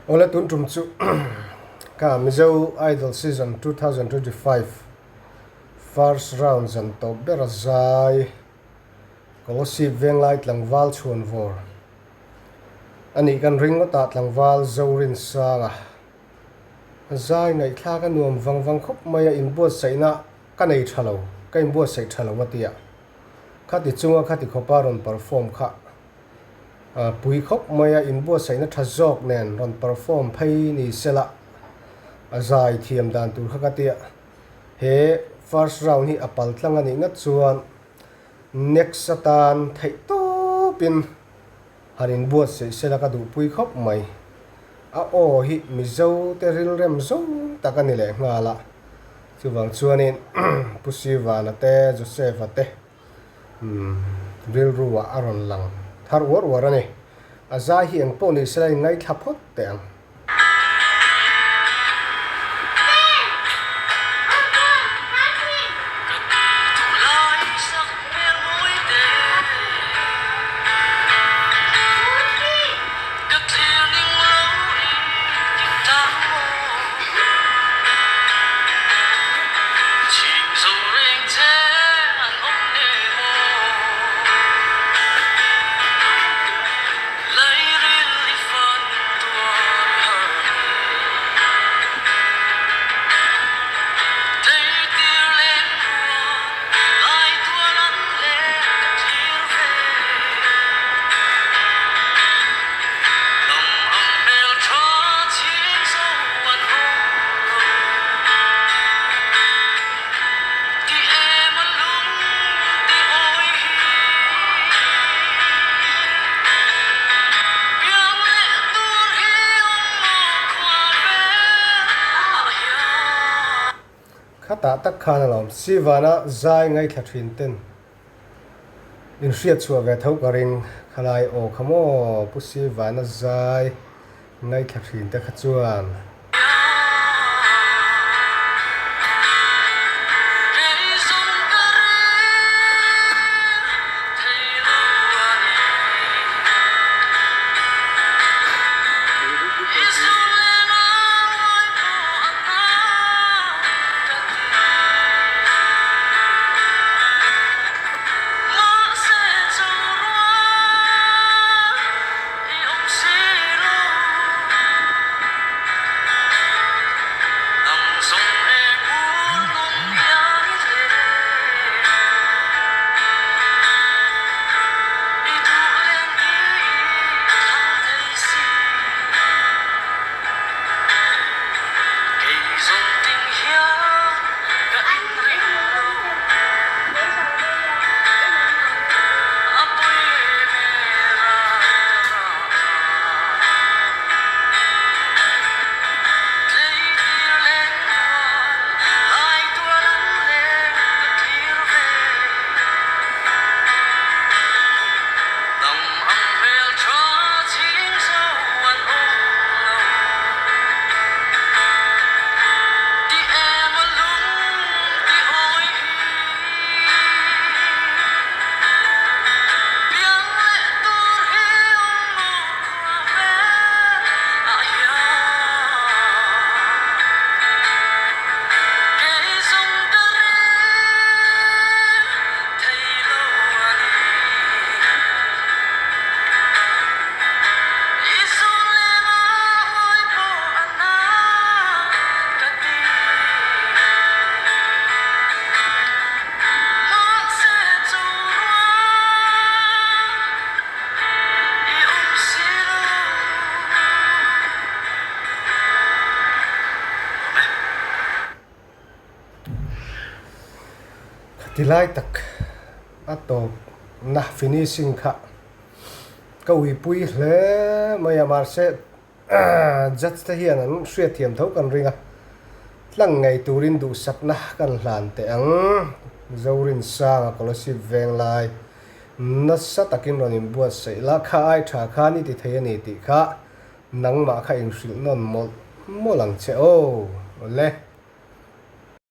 Awle tun tum chu ka Mizo Idol Season 2025 first round zan tawp ber a zai Kolasib Venglai tlangval chhuan vawr a nih kan ring ngawt ah tlangval Zorinsanga zai ngaihthlak a nuam vang vang khawp mai a inbuatsaihna ka nei tha lo ka inbuatsaih tha lo a tia khati chunga khati khawpa rawn perform kha pui khawp mai a inbuatsaihna tha zawk nen rawn perform phei ni sela a zai thiam dan tur kha ka tia he first round hi a pal tlang a nih ngat chuan next atan theih tawpin han inbuatsaih sela ka duhpui khawp mai. A aw hi Mizo te rilrem zawng tak a ni leh nghal a, chuvang chuanin Pu Sivana te Joseph-a te rilru ah a rawn lang thar uar uar a ni. A zai hi engpawh ni sela in ngaithla phawt teh ang. Khatah tak khan alawm Sivana zai ngaithla thin ten inhriat chhuah ve tho ka ring khalai aw kha maw Pu Sivana zai ngaithla thin te kha chuan. Khati lai tak a tawp na finishing kha ka uipui hle mai a mahse judge te hian an hriatthiam tho kan ring a tlang ngei turin duhsakna kan hlan teh ang Zorinsanga Kolasib Venglai nasa takin rawn inbuatsaih la kha ai tha khan i ti thei a ni tih kha nangmah kha inhrilh nawn mawlh mawlh ang che aw le.